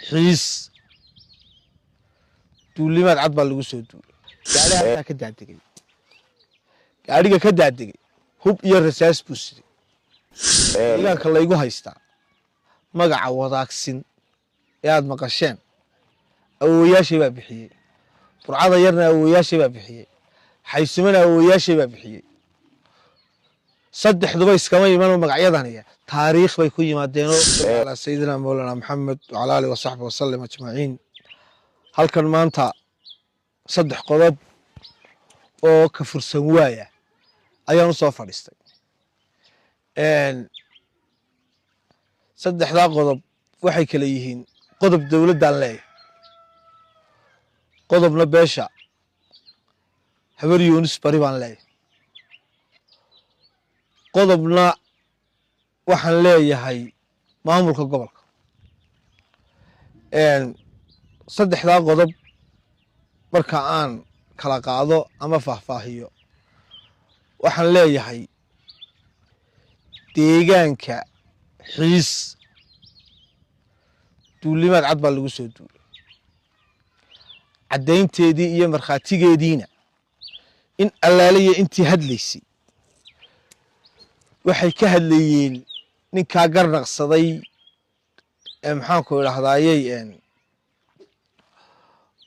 Xiis duulimaad cad baa lagu soo duulay. Gaadhiga halkaa ka daadegay, gaadhiga ka daadegay hub iyo rasaas buu siday. Deegaanka laygu haystaa magaca Wadaagsin ee aad maqasheen awoowayaashay baa bixiyey, Burcada Yarna awoowayaashay baa bixiyey, Xaysimana awoowayaashay baa bixiyey. Saddexduba iskama imanoo magacyadaniya taariikh bay ku yimaadeenoo. Calaa sayidina mawlana Maxamed wacala aalihi wasaxbi wasalim ajmaciin. Halkan maanta saddex qodob oo ka fursan waaya ayaan u soo fadhiistay. Saddexdaa qodob waxay kala yihiin: qodob dowladdaan leeyahay, qodobna beesha Habar Yoonis Bari baan leeyahay, qodobna waxaan leeyahay maamulka gobolka. Saddexdaa qodob marka aan kala qaado ama faahfaahiyo, waxaan leeyahay deegaanka Xiis duulimaad cad baa lagu soo duulay. Caddaynteedii iyo markhaatigeediina in allaaliya intii hadlaysay waxay ka hadlayeen ninkaa garnaqsaday ee, maxaanku idhahdaayey,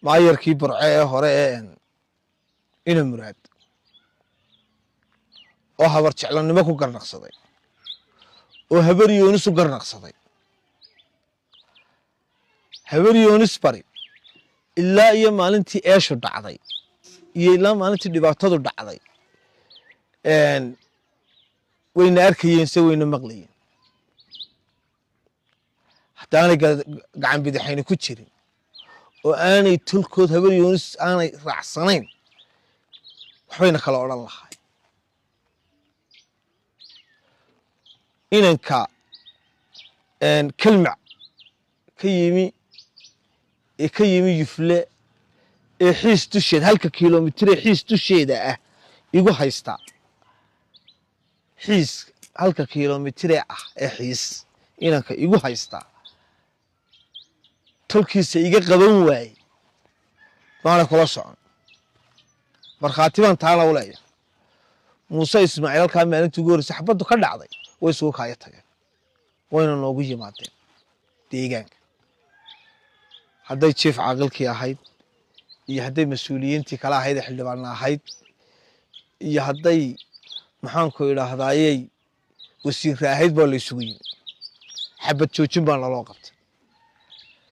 maayarkii Burce ee hore ee Ina Muraad oo Habar Jeclonnimo ku garnaqsaday oo Habar Yoonis u garnaqsaday. Habar Yoonis Bari ilaa iyo maalintii eeshu dhacday iyo ilaa maalintii dhibaatadu dhacday wayna arkayeen, se wayna maqlayeen. Haddaanay gacan bidixayni ku jirin oo aanay tolkood Habar Yoonis aanay raacsanayn, waxbayna kala odhan lahay. Inanka Kelmac ka yimi ee ka yimi Yufle ee Xiis dusheeda, halka kilomitir ee Xiis dusheeda ah igu haystaa, Xiis halka kilomitiree ah ee Xiis inanka igu haystaa tolkiisa iga qaban waaye, maana kula socon. Markhaati baan taana u leeyahay. Muuse Ismaaciil halkaa maalintii ugu horreysay xabaddu ka dhacday way isugu kaayo tageen, wayna noogu yimaadeen deegaanka, hadday jiif caaqilkii ahayd iyo hadday mas-uuliyiintii kale ahayd ee xildhibaanna ahayd iyo hadday, maxaanku idhaahdaayey, wasiirra ahayd baa la isugu yimi. Xabad joojin baa naloo qabtay.